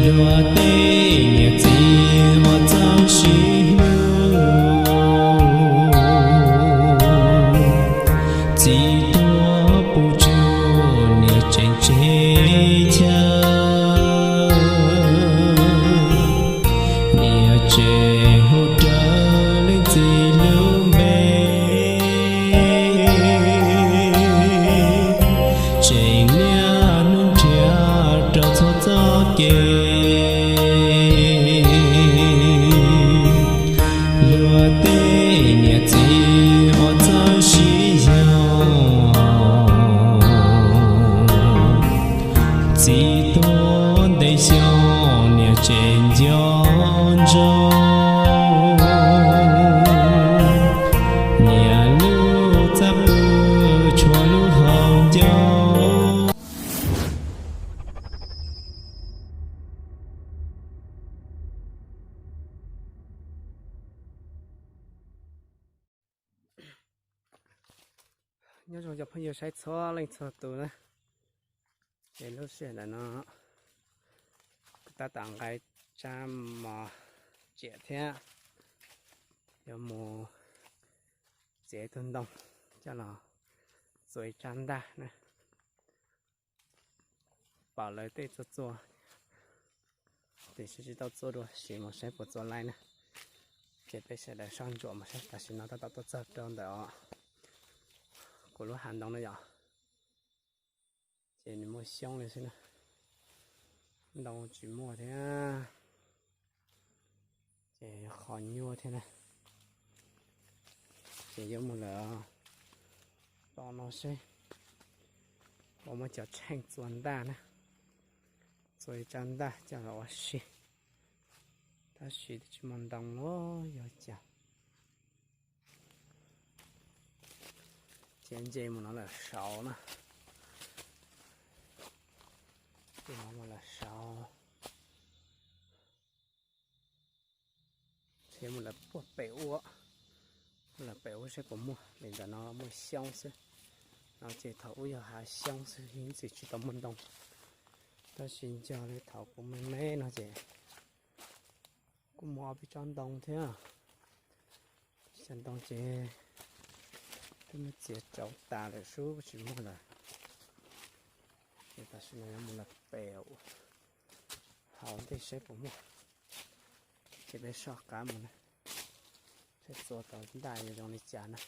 Luag tej niam txiv uas txawj sib hlub, txiv tuag puv tsuag niam tseem tseg chaw, niam tseem hu rawv leej txiv lub npe, tseem niaj hnub nrhiav rau txhua txoj kev. Luag tej niam txiv uas txawj sib yaug, txiv tuag ntev xyoo niam tseem nco ntsoov, niam lub txaj pw tshuav lub hauv ncauj. Nyob zoo cov phooj ywg saib txhua leej txhua tus na. Ces lub sij hawm ntawm no kuv tab tom nqa tsab mos tsiam thiab yuav mus txiav ib tug ntoo coj los txua ib tsab ntaj na. Pom lawv tej txua txua, tiam sis tsis tau txua dua, sim mus saib puas txua laib na. Ces peb sawv daws soj ntsuam mus saib. Tam sim no tab tom tuaj txog rau ntawm kuv lub hav ntoo no yom. Ces nws muaj xyoob li xwb na, ntoo tsis muaj thiab. Ces qhov nyuaj thiab na. Ces yuav mus lawm, tos no seb puas muaj cov tsheej txua ntaj na, txua ib tsab ntaj coj los ua si. Tab sis twb tsis muaj ntoo los yog cas. Ces nce mus no lawm saud na. Ces no mus lawm saud. Ces mus lawm puag pem ub, mus lawm pem ub seb puas muaj, li ntawm no muaj xyoob xwb. No ces thaum ub yog hav xyoob xwb, ib txwm tsis tau muaj ntoo. Tab sis nco li thaum kuv me me no ces kuj muaj ob peb tsob ntoo thiab. Cov ntoo ces twb muab txiav tsau tas lawm sub tsis muaj lawm. Ces tam sim no yuav mus lawm pem hauv ntej seb puas muaj. Ces peb soj qab mus na, seb txua tau ntaj yuav zoo li cas na.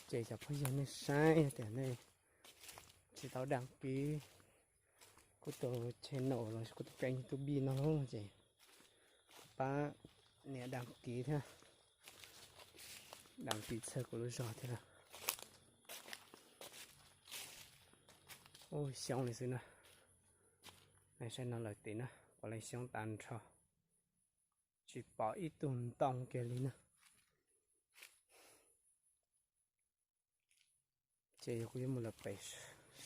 Ces cov phooj ywg nej saib tias nej tsis tau đăng ký kuv tus channel los kuv tus kênh YouTube no ces pab nias đăng ký thiab, đăng ký txhawb kuv lub zog thiab. Ub, xyoob li xwb na. Nej saib no lawm tim na, puav leej xyoob tag nrho, tsis pom ib tug ntoo kiag li na. Ces yog kuv yuav mus lawm pem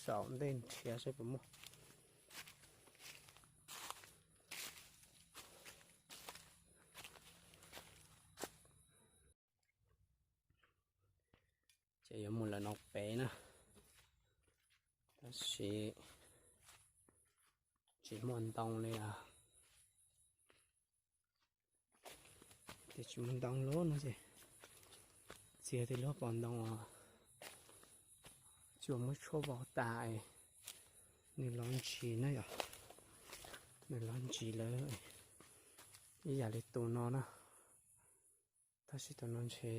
saum ntej nrhiav saib puas muaj. Ces yuav mus lawm no pem na, tab sis tsis muaj ntoo li os. Ces tsis muaj ntoo lawm no ces txiav tej lub pob ntoo os, tsuas muab tshuaj vau tas, nws los ntsis na yom, nws los ntsis lawm. Ib yam li tus no na, tab sis tus no ntshe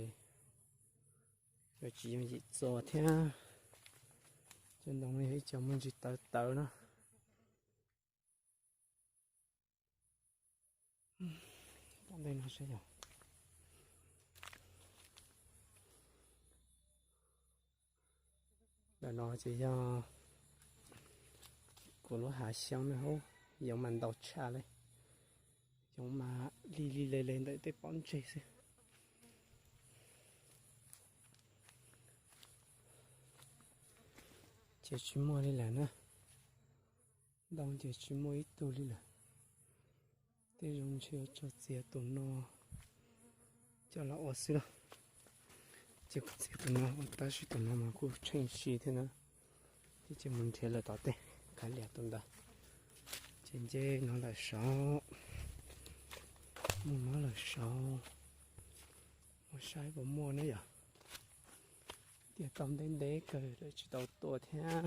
yuav tsis yooj yim txua thiab. Cov ntoo no yog ib co muaj ntsis tawv tawv na. Tom ntej no seb yog, ntawm no ces yog kuv lub hav xyoob na hub, yoov mas ntau tshaj li, yoov mas li li le le ntawm tej pob ntseg xwb. Ces tsis muaj li lawm na, ntoo ces tsis muaj ib tug li lawm. Tej zoo ntshe yuav tsum txiav tus no coj los ua xwb los. Ces kuv txiav tus no, tab sis tus no mas kuj tsheej si thiab na. Ces mus nrhiav lawm tom tej, kav liam tus ntawd. Ces nce no lawm saud, mus no lawm saud, mus saib puas muaj ne yom. Tias tau ntev ntev kawg lawm tsis tau tua thiab.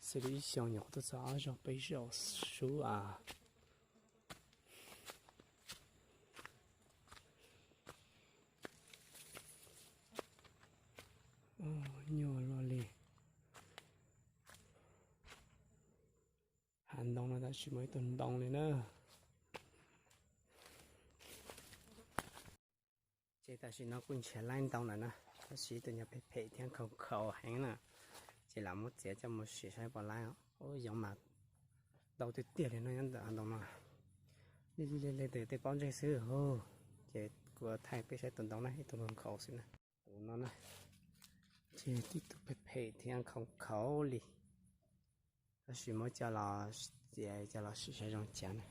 Xws li ib xyoos nyuam qhuav tuaj txog ob zaug peb zaug xwb as. Nyuaj luaj li. Hav ntoo no tab sis muaj ib tug ntoo li na. Ces tam sim no kuj nrhiav laib ntoo lawm na, tab sis tus nyuag phem phem thiab nkhaus nkhaus heev na. Ces lam muab txiav coj mus sim saib puas laib. Ub, yoov mas ntau tiag tiag li no nyob ntawm ntoo no. Li li li tej paub ntsej xwb. Ces kuv thaij peb saib tus ntoo na, ib tug nkhaus nkhaus xwb na. Tus no na, ces tib tug phem phem thiab nkhaus nkhaus li. Tab sis muab coj los txiav coj los sim saib zoo cas na.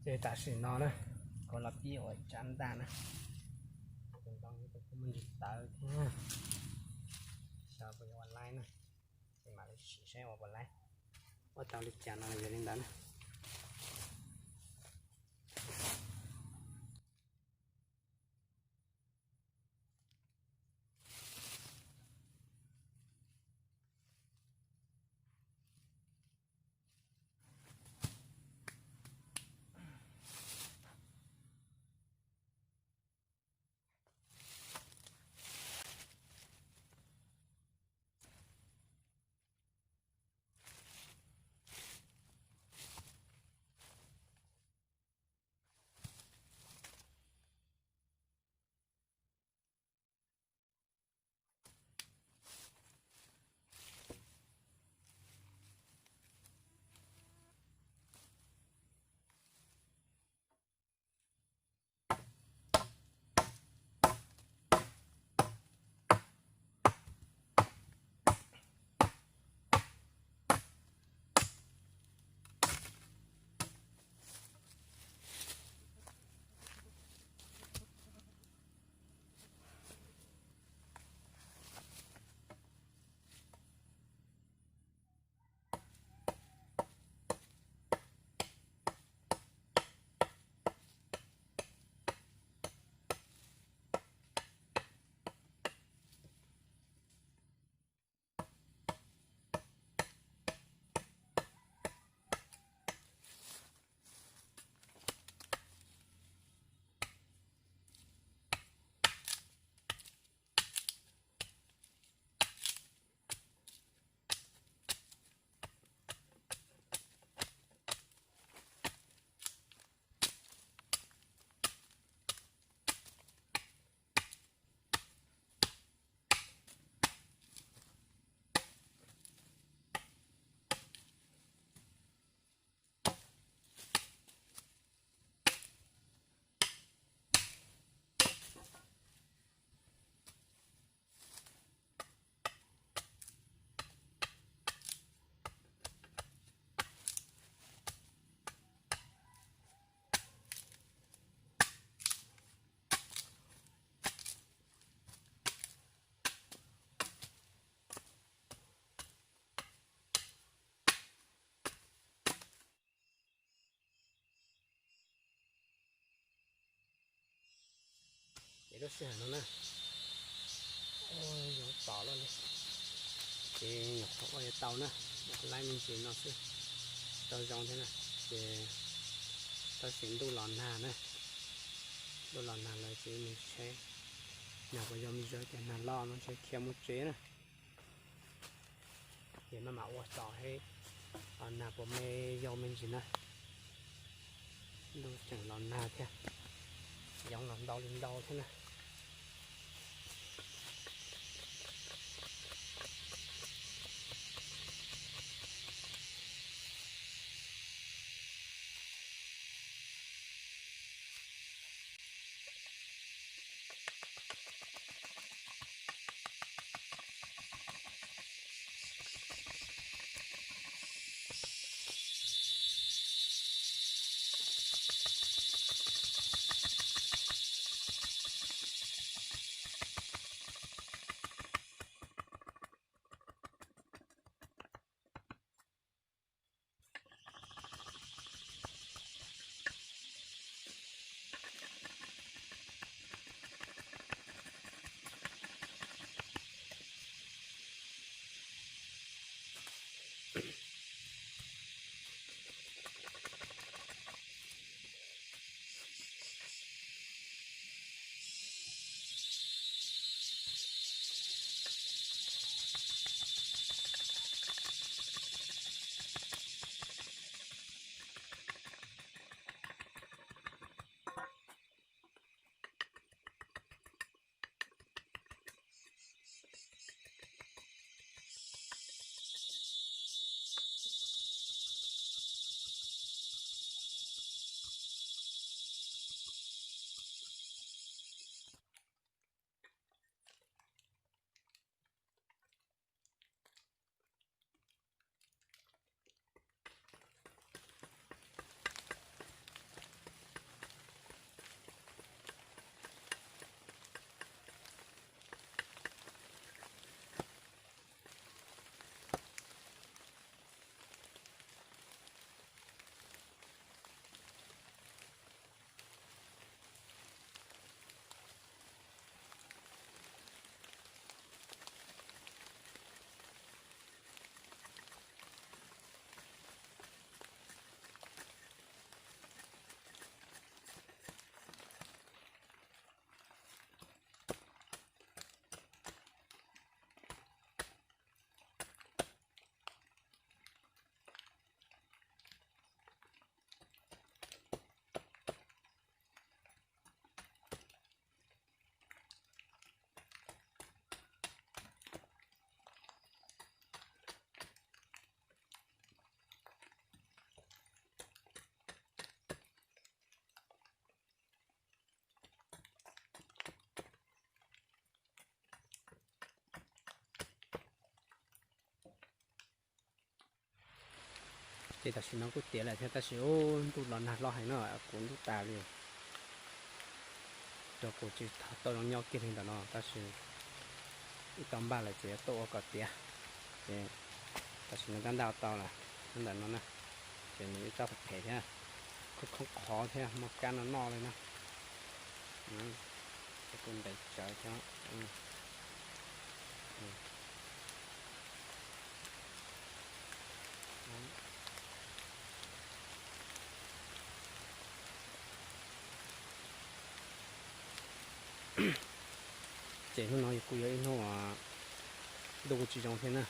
Ces tam sim no na, kuv los pib ua tsab ntaj na. Tus ntoo tus kuj muaj ntsis tawv thiab, xyov puas yuav ua laib na. Ces mam li sim saib ua puas laib. Ua tau li cas no los yog li ntawd na. Lub sij hawm no na, zoo tom loj li, ces nyuam qhuav ua yuav tau na, laib me ntsis no xwb, tau zoo thiab na. Ces tab sis ntuj los nag na, ntuj los nag lawm ces me ntsis, nag puas yau me ntsis ces nag loj no ntshe khiav mus tsev na. Ces maj mam ua tso seb nag puas me yau me ntsis na. Ntuj tseem los nag thiab, yoov los ntau li ntau thiab na. Ces tam sim no kuj tiav lawm thiab tab sis ub ntuj los nag hlob heev no kuv ntub tas li. Rau kuv tsis tau zoo nyob kiag li ntawm no tab sis ib tau npaj lawm ces yuav tuaj ua kom tiav. Ces tam sim no tab ntaj tau lawm ntawm no na, ces nws ib tsob phem phem thiab, khoob khoob qhov thiab muaj kab no noj li na. Ces kuj ntev tsawv thiab. Ces hnub no kuj yog ib hnub ntuj kuj tsis zoo thiab na.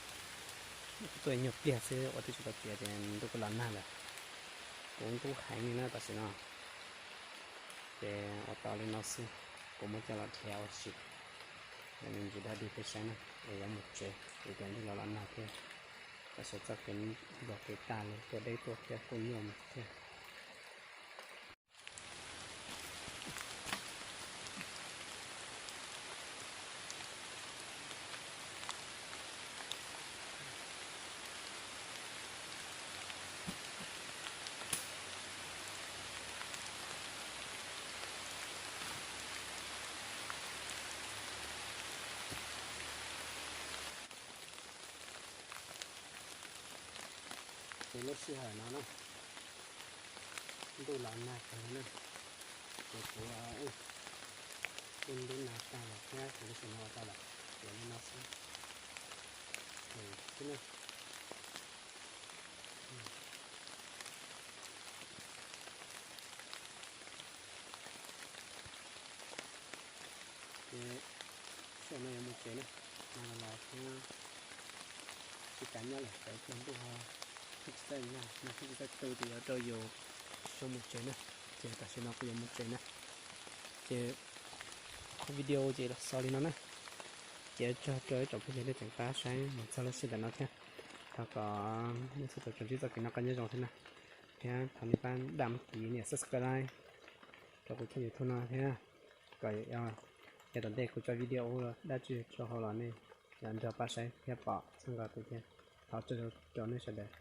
Tuaj ib nyuag pliag xwb ua twb tsis tau tiav ces ntuj kuj los nag lawm. Kuv ntub heev li na tam sim no. Ces ua tau li no xwb, kuv muab coj los dhia ua si. Yog me ntsis dog dig peb saib na, es yuav mus tsev vim tias ntuj los los nag thiab. Tam sim txoj kev npog kev tag li tuaj deb tuaj thiab kuj nyuaj mus thiab. Ces lub sij hawm no na, ntuj los nag kawg na, ces kuv Kuj ntub nag tag lawm thiab, ces lub sij hawm no ua tau lawm, ces li no xwb. Ces xwb na. Ces sij hawm no yuav mus tsev na, nag los los thiab, tsis kav nyob lawm, tsaus ntuj ho, pheej tsis txawj nag, nag pheej tsis txawj tu ces yuav rau yus sawv mus tsev na. Ces tam sim no kuv yuav mus tsev na. Ces qhov video ces los xaus li no na. Ces tso rau ib tsoom phooj ywg nej tseem pab saib mus txog lub sij hawm ntawm no thiab. Thov kom nej txhua tus tsuas ntsib txoj kev noj qab nyob zoo thiab na. Thiab thov nej pab đăng ký nias subscribe rau kuv channel YouTube no thiab, kom yav tom ntej kuv tso video dab tsi rau hauv los nej yuav nrog pab saib thiab pom txhawb nqa kuv thiab. Thov tsaug rau nej sawv daws.